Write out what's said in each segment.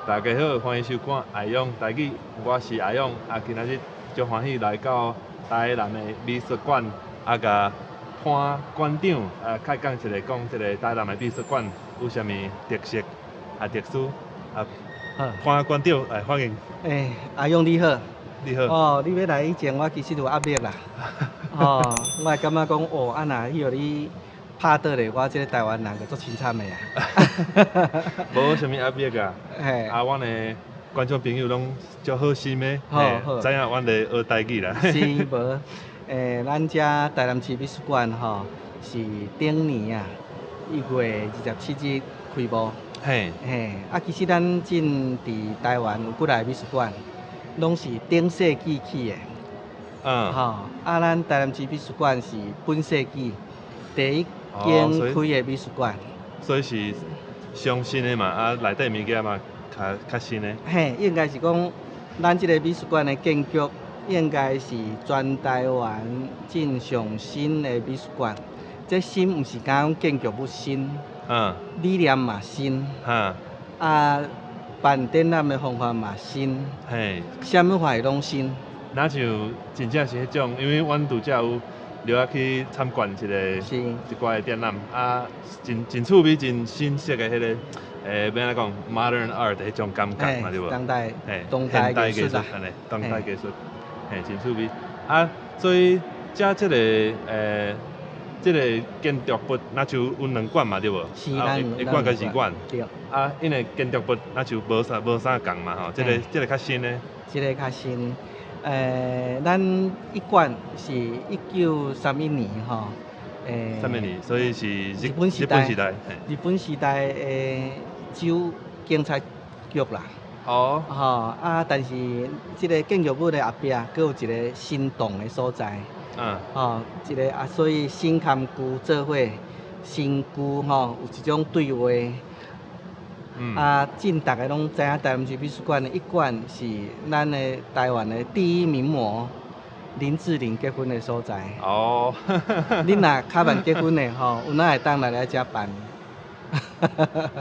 大家好，歡迎收看阿勇台語，我是阿勇。啊，今仔日足歡喜來到台南的美術館，啊，共潘館長啊開講一下，講這个台南的美術館有啥物特色啊特殊啊。潘館長，來歡迎。欸，阿勇你好。你好。哦，你欲來以前，我其實有壓力啦。哦，我會感覺講，哦，啊若彼予你拍倒咧，我這个台灣人就足凄慘的啊。無啥物壓力啊。啊，阮的觀眾朋友攏足好心的，知影阮咧學台語啦。是無？欸，咱遮台南市美術館吼，是頂年啊，1月27日開幕。嘿，啊，其實咱進佇台灣有幾个美術館，攏是頂世紀起的。吼，啊，咱台南市美術館是本世紀第一間開的美術館。所以是上新的嘛，啊，內底物件嘛較較新的。嘿，應該是講，咱這个美術館的建築應該是全台灣進上新的美術館。這新毋是講建築物新，理念嘛新，啊，辦展覽的方法嘛新，啥物法攏新。若像真正是彼種，因為阮拄才有入來去參觀一个一寡的展覽，啊，真真趣味、真新式的彼个，欲按怎講，modern art 的彼種感覺嘛，對無？當代，當代藝術啦，當代藝術，嘿，真趣味。啊，所以遮這个，這个建築物若像有兩館嘛，對無？是，啊，一館佮二館。對。啊，因為建築物若像無啥仝嘛吼，這个較新的。這个較新。咱一館是1931年吼，31年，所以是日本時代。日本時代。日本時代的州警察局啦。吼啊！但是這个建築物的後壁，閣有一个神洞的所在。吼，一个啊，所以神崁龜做伙，神龜吼有一種對話。啊，進逐个攏知影台南市美術館的一館是咱的台灣的第一名模林志玲結婚的所在。恁若較慢結婚的吼，有哪會當來來遮辦？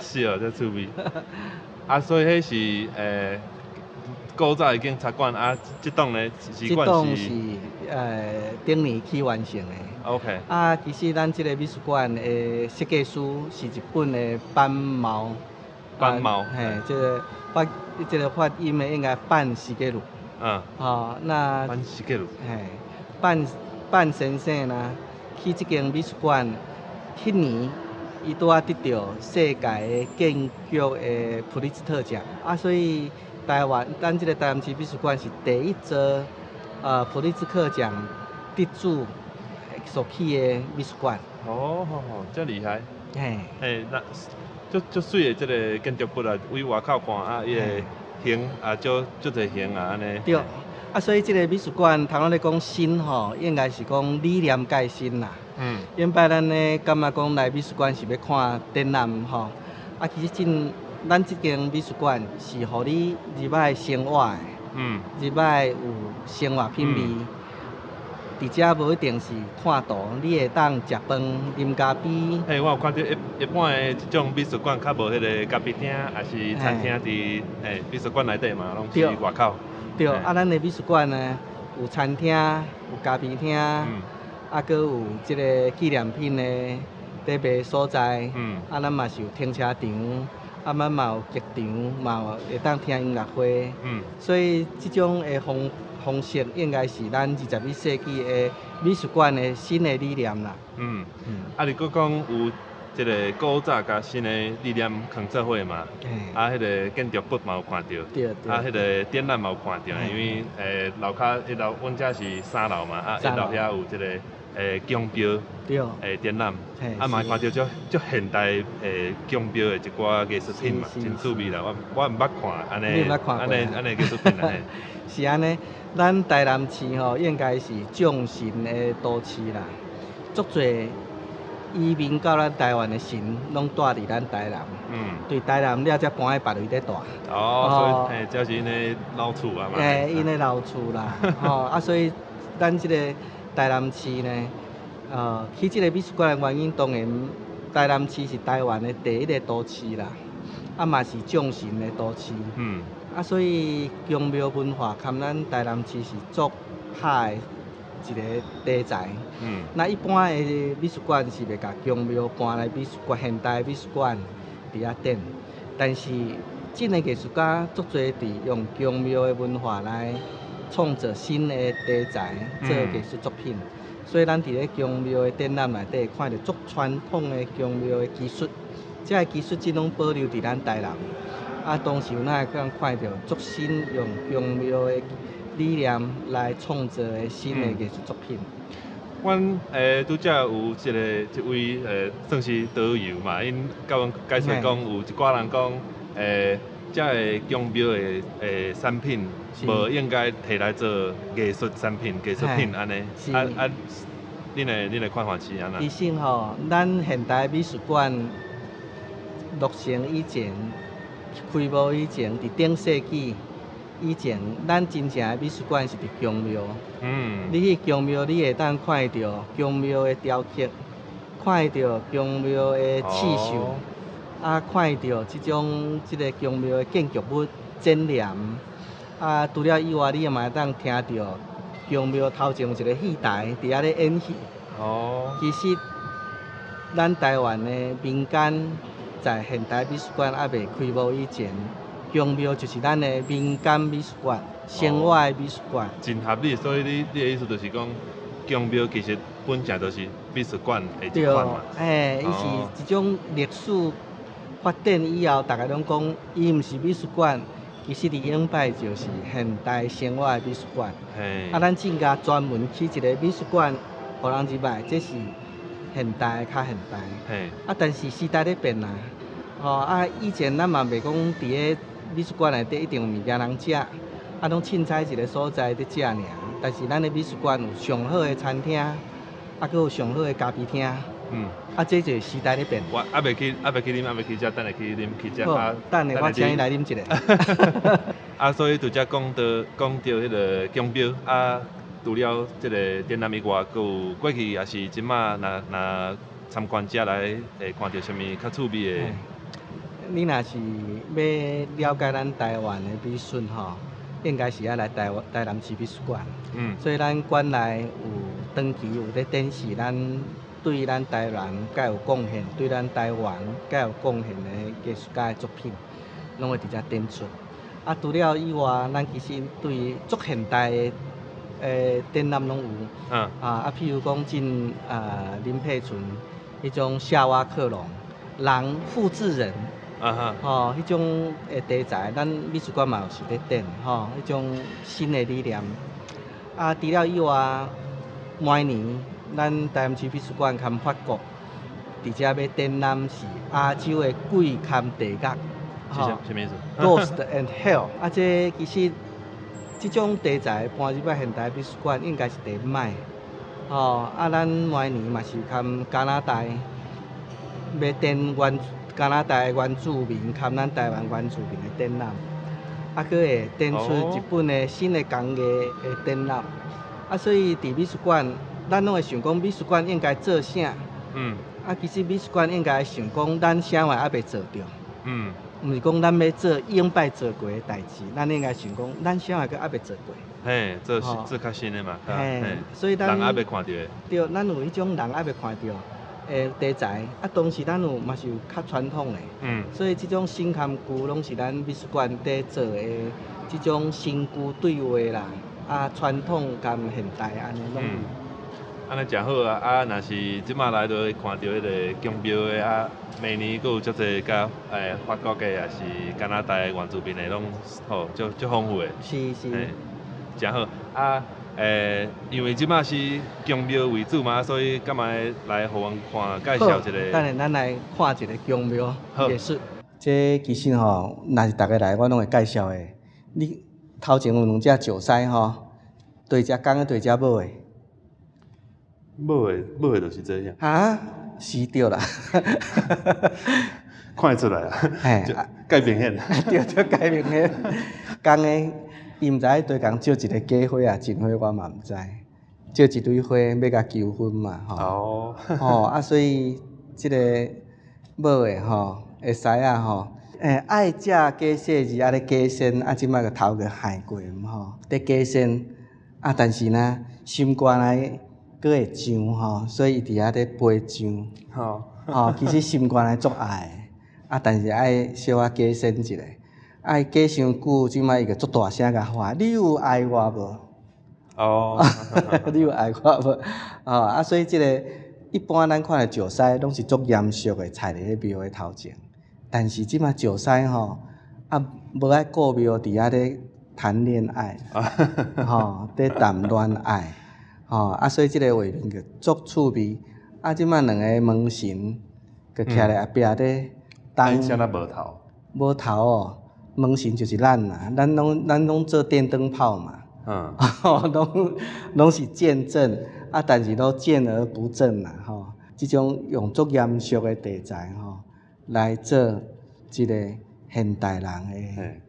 是哦，這趣味。啊，所以彼是古早的警察館啊，這棟呢？這棟是頂年去完成的。 啊，其實咱這个美術館的設計師是日本的坂茂。坂茂。嘿，這个發音的應該坂茂路。吼，那。坂茂路。嘿，坂坂先生呢，去這間美術館，彼年伊拄仔得著世界的建築的普利茲特獎，啊，所以台灣咱這个台南市美術館是第一座普利茲克獎得主所起的美術館。哦，吼吼，遮厲害。嘿。嘿，那足足媠的這个建築物啊，對外口看啊，伊的形啊，足足濟形啊，按呢。對，啊，所以這个美術館頭先咧講新吼，應該是講理念蓋新啦。頂擺咱咧感覺講來美術館是欲看展覽吼，啊，其實進咱這間美術館是予你入來生活的，入來有生活品味。佇遮無一定是看圖，你會當食飯、啉咖啡。嘿，我有看著一般的這種美術館較無彼个咖啡廳，抑是餐廳佇嘿美術館內底嘛，攏是外口。對，啊，咱的美術館呢，有餐廳，有咖啡廳，啊，閣有這个紀念品的咧賣所在。啊，咱嘛是有停車場，啊，咱嘛有劇場，嘛有會當聽音樂會。所以這種的方式應該是咱21世紀的美術館的新的理念啦。啊，你閣講有這个古早佮新的理念囥做伙嘛？啊，彼个建築物嘛有看著。啊，彼个展覽嘛有看著，因為樓跤一樓，阮遮是三樓嘛，啊，一樓遐有這个鐘錶展覽，啊嘛看著足足現代鐘錶的一寡藝術品嘛，真趣味啦。我毋捌看按呢按呢按呢藝術品啦。是按呢，咱台南市吼應該是眾神的都市啦，足濟移民到咱台灣的神攏住佇咱台南。對台南了才搬去別位咧住。哦，所以嘿，這是𪜶的老厝啊嘛。嘿，𪜶的老厝啦，吼啊，所以咱這个台南市呢，起這个美術館的原因，當然台南市是台灣的第一个都市啦。啊嘛是眾神的都市。啊，所以宮廟文化含咱台南市是足合的一個題材。那一般的美術館是袂共宮廟搬來美術館，現代美術館佇遐展，但是真的藝術家足濟佇用宮廟的文化來創造新的題材，做藝術作品。所以咱佇咧宮廟的展覽內底會看著足傳統的宮廟的技術，這个技術這攏保留佇咱台南。啊，同時有咱會當看著足新用宮廟的理念來創造的新的藝術作品。阮拄才有一個一位算是導遊嘛，𪜶共阮解說講，有一寡人講這个宮廟的產品無應該提來做藝術產品、藝術品按呢。啊啊，恁的看法是按怎？其實吼，咱現代美術館落成以前，開幕以前，佇頂世紀以前，咱真正的美術館是佇宮廟。你去宮廟，你會當看著宮廟的雕刻，看著宮廟的刺繡，啊，看著這種這个宮廟的建築物剪簾。啊，除了以外，你也嘛會當聽著宮廟頭前有一个戲台，佇遐咧演戲。其實，咱台灣的民間在現代美術館猶未開幕以前，宮廟就是咱的民間美術館、生活的美術館。真合理，所以你的意思就是講，宮廟其實本正就是美術館的一款嘛。嘿，伊是一種歷史發展以後，逐家攏講伊毋是美術館，其實伊永擺就是現代生活的美術館。啊，咱進家專門起一個美術館，予人入來，這是現代較現代。啊，但是時代咧變啊，吼啊，以前咱嘛袂講佇咧美術館內底一定有物件通食，啊，攏凊彩一个所在佇食爾。但是咱的美術館有上好的餐廳，啊，閣有上好的咖啡廳。啊，這就是時代咧變。我猶未去，猶未去啉，猶未去食，等下去啉去食。好，啊，等下我請你來啉一下。啊，所以拄才講著彼个宮廟啊，除了這个展覽以外，閣有過去也是這馬，若若參觀者來會看著啥物較趣味的？你若是欲了解咱台灣的美術吼，應該是愛來台灣台南市美術館。所以咱館內有長期有咧展示咱對咱台南較有貢獻、對咱台灣較有貢獻的藝術家的作品，攏會佇遮展出。啊，除了以外，咱其實對足現代的展覽攏有。啊，譬如講進林佩純彼種夏娃克隆，人複製人。吼，彼種的題材，咱美術館嘛有是咧展，吼，彼種新的理念。啊，除了以外，明年咱台南市美術館含法國佇遮欲展覽是亞洲的鬼含地獄。是啥物意思？Ghost and Hell。啊，這其實這種題材搬入來現代美術館應該是第一擺。吼，啊，咱明年嘛是含加拿大欲展原加拿大的原住民含咱台灣原住民的展覽，啊，閣會展出日本的新的工藝的展覽。啊，所以佇美術館，咱攏會想講美術館應該做啥？啊，其實美術館應該想講，咱啥物猶未做著。毋是講咱欲做永擺做過的代誌，咱應該想講，咱啥物閣猶未做過。嘿，做做較新的嘛。嘿，所以咱人猶未看著的。對，咱有彼種人猶未看著的題材，啊，同時咱有嘛是有較傳統的。所以這種新含舊攏是咱美術館佇做的這種新舊對話啦，啊，傳統佮現代按呢攏有。按呢誠好啊！啊，若是這馬來就會看著彼个宮廟的啊，明年閣有足濟佮法國的，抑是加拿大的原住民的，攏吼足足豐富的。是是。誠好啊！因為這馬是宮廟為主嘛，所以敢會來予阮看介紹一下。等下咱來看一个宮廟藝術。這其實吼，若是逐家來，我攏會介紹的。你頭前有兩隻石獅吼，佗隻公的，佗隻母的。母的，母的就是這樣。哈？是對啦。看會出來啊。嘿，蓋明顯。對對，蓋明顯。公的，伊毋知影佗共借一个假花啊，真花我嘛毋知。借一蕊花欲共求婚嘛，吼。吼啊，所以這个母的吼，會使啊吼，愛食假細字，啊咧假仙，啊這擺個頭閣害過毋吼，佇假仙，啊但是呢，心肝內閣會上吼，所以伊佇遐咧飛上。吼，其實心肝內足愛的，啊但是愛小可假仙一下，啊伊假傷久，這擺伊就足大聲共喊：你有愛我無？你有愛我無？吼，啊所以這个一般咱看的石獅攏是足嚴肅的，踩佇咧廟的頭前。但是這擺石獅吼，啊無愛顧廟，佇遐咧談戀愛，吼，佇談戀愛，吼，啊所以這個畫面就足趣味。啊，這擺兩个門神就徛咧後壁咧等。啥物無頭？無頭哦，門神就是咱啦，咱攏做電燈泡嘛。攏是見證，啊，但是攏見而不證啦，吼。這種用足嚴肅的題材吼，來做這个現代人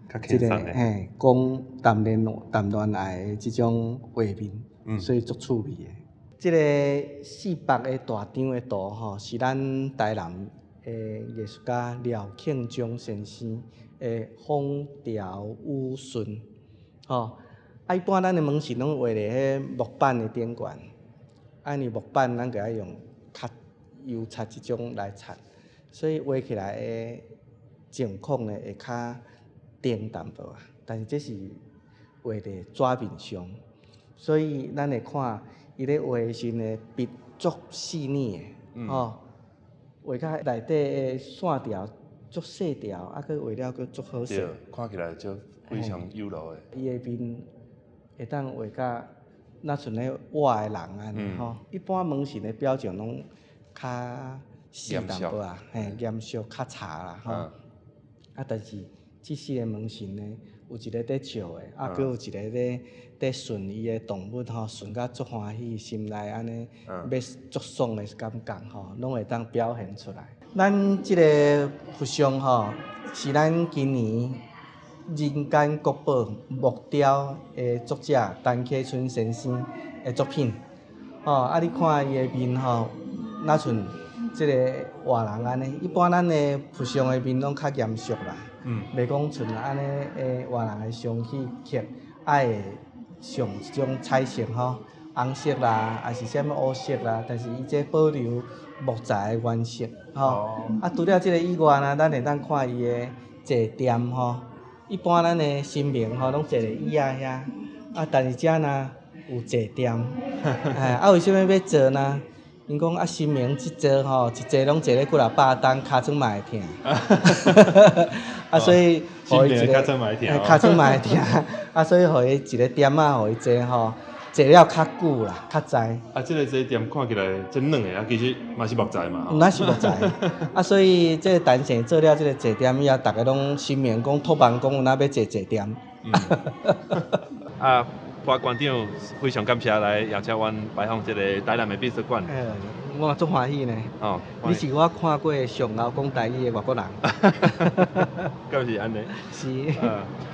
的這个嘿，講談戀愛的這種畫面，所以足趣味的。這个四百个大張的圖吼，是咱台南的藝術家廖慶忠先生的《風調雨順》吼。啊，一般咱的門神攏畫佇彼木板的頂懸，啊，因為木板咱就愛用較油漆這種來擦，所以畫起來的狀況呢會較定淡薄仔。但是這是畫佇紙面上，所以咱會看伊咧畫的時陣的筆足細膩的，吼，畫較內底的線條足細條，啊，閣畫了閣足好勢。看起來就非常優柔的。伊的面會當畫甲若像咧活的人按呢吼。一般門神的表情攏較細淡薄仔，嘿，嚴肅較柴啦吼。啊，但是這四个門神呢，有一个佇笑的，啊，閣有一个咧順伊的動物吼，順甲足歡喜，心內按呢欲足爽的感覺吼，攏會當表現出來。咱這个佛像吼，是咱今年人間國寶木雕的作者陳啟春先生的作品。吼，啊，你看伊的面吼，若像這个活人按呢。一般咱的佛像的面攏較嚴肅啦，袂講像按呢的活人的像去刻，愛會上這種彩色吼，紅色啦，抑是啥物烏色啦，但是伊這保留木材的原色，吼。啊，除了這个以外呢，咱會當看伊的坐墊吼。一般咱的神明吼，攏坐佇椅仔遐，啊，但是遮呢有坐墊，哎，啊，為啥物欲坐呢？𪜶講啊，神明一坐吼，一坐攏坐咧幾若百擔，尻川嘛會疼。啊，所以予伊一个，尻川嘛會疼，啊，所以予伊一个墊仔，予伊坐吼，坐了較久啦，較知。啊，這个坐墊看起來真軟的，啊，其實嘛是木材嘛。毋那是木材，啊，所以這个陳生做了這个坐墊以後，逐家攏神明講託夢講有哪欲坐坐墊。啊，潘館長非常感謝來邀請阮拜訪這个台南的美術館。欸，我嘛足歡喜呢。你是我看過上𠢕講台語的外國人。敢是按呢？是。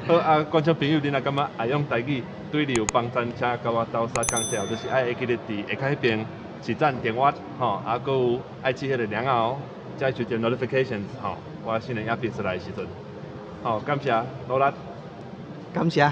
好啊，觀眾朋友，恁若感覺愛用台語對你有幫贊，請共我鬥相共者，就是愛會記得佇下跤彼邊按讚訂閱吼，啊，閣有愛按彼个鈴仔哦，才會收著 notifications 吼，我新的影片出來的時陣，好，感謝努力，感謝。